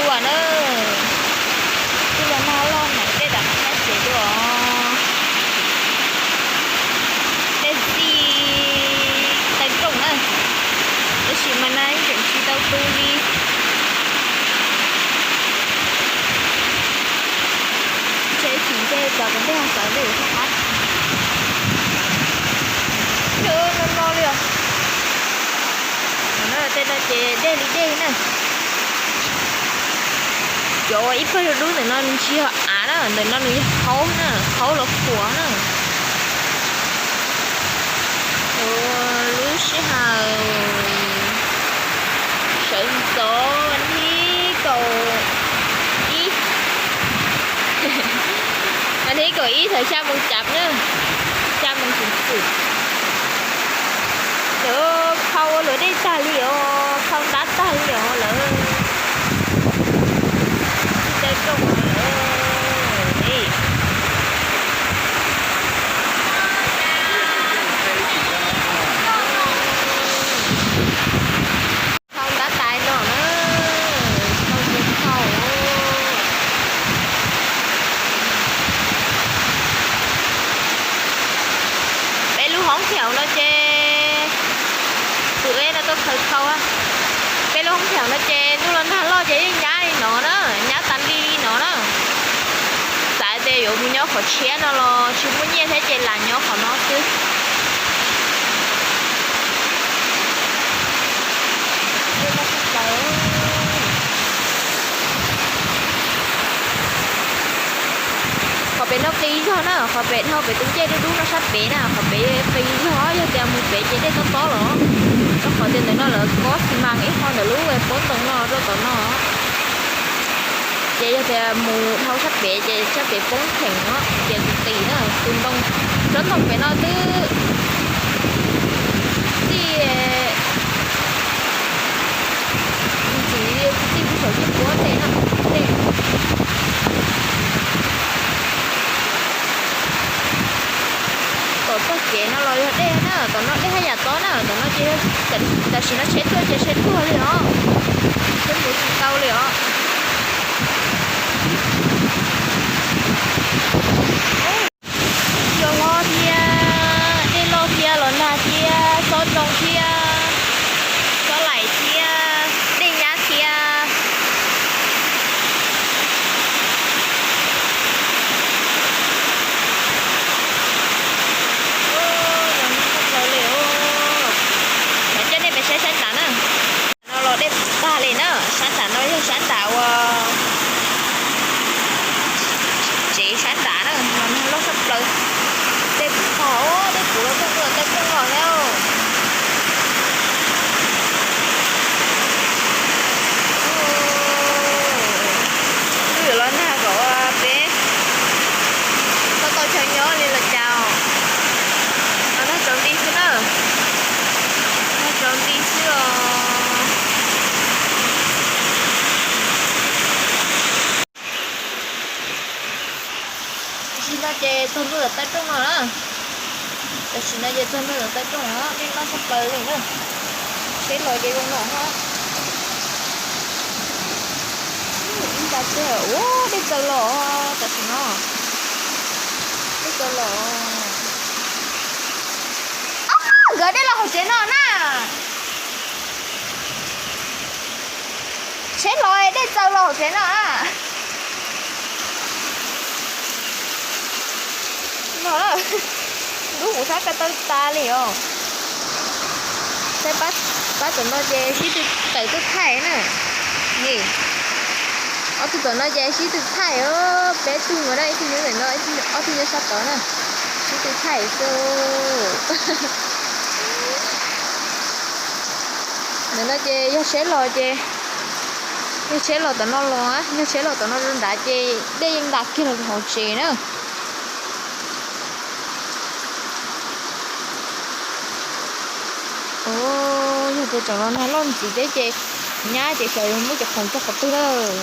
Ua na, kuj los nag loj na, dej tam qab tsev dua. Dej txij taw rooj na, tab sis mas nag tseem tsis tau tu li. Ntshe chim ntshe txog tus ntej xav ntej ua sab qab. Yog no no li os. Tej no ces dej li dej na. Cov uas ib pawg dub dub ntawm no nws tsis yog av na, ntawm no nws yog qhaub na, qhaub los khuam na. Ua lub sij hawm sawv ntxov thib kaum ib, vas thib kaum ib thaum xya moos cav na, xya moos xwm xwm. Lawv khau ua luam dej tag li os, khau ntab tag li os lawv. Tsis tau rooj lawm. Khau ntab tas no na, khau mus khau. Peb lub hoob phaum no ces, tus eb no tuaj khaws khau. Peb lub hoob phaum no ces ntuj los nag loj ces yeej nyab li no na, nyab tas li li no na. Xav tias yuav mus nyob qhov tshiab no los tsis muaj nyiaj thiab ces lam nyob qhov no xwb. Qhov pem no qis zog na, qhov pem dhau pem tus ncej dub dub no sab pem na, qhov pem qis zog, yog tias mus pem ces dej tob tob los. Rau qhov tias ntawm no lawv kob xi mas ib qho ntawm lub pob ntoo no rau tom no. Ces yog tias mus dhau sab pem ces sab pem poob theem no ces qis na, tus ntoo, tsob ntoo pem no twb tij, ntxiv tij saum tij puab tej na, tej. Tom txoj kev no los yog dej na, tom no dej haj yam tob na, tom no ces tam sim no tsheb tuaj ces tsheb tuag li os, tsheb mus tsis tau li os. Cua hlob thiab, dej loj thiab, los nag thiab, xob ntoo thiab, xob laim thiab, dej nyab thiab. Los nag tshaj plaws li os. Mam coj nej pem saib sab nram na. No los dej tag li na, sab nram no yog sab nram uas tsev sab nram na, los nag loj tshaj plaws. Dej puv tho, dej puv los txog ntua taw rooj los thiab. Kuj yuav los nag kom peb tau tau chaw nyob li los cas. Los nag tsaus nti xwb na, nag tsaus nti xwb os. Tam sim no ces txog ntua tom taw rooj no na. Tam sim no ces txog ntua tom taw rooj os, dej loj tshaj plaws li na. Tsheb los ces zoo no hos. Ib nta teb, ua dej txaws los tam sim no. Dej txaws los. Nkawd dej los hauv tsev no na. Tsheb los dej txaws los hauv tsev no na. No, lub hauv sab ko taw tas li os. Saib pab tom no ces sib tw tawm tuaj thaij na. Ob tug tom no ces sib tw thaij os, peb tug mus na, ib tug nyob ntawm no, ob tug nyob sab tod na, sib tw thaij xwb. Ntawm no ces yog tsheb los ces, yog tsheb los tom no los, yog tsheb los tom no rau nrad ces dej yeej nta kiag los hauv tsev na. Yog tias tseem los nag loj ntxiv thiab ces nyab ces xyov yuav muab cov khoom tso qhov twg lawm.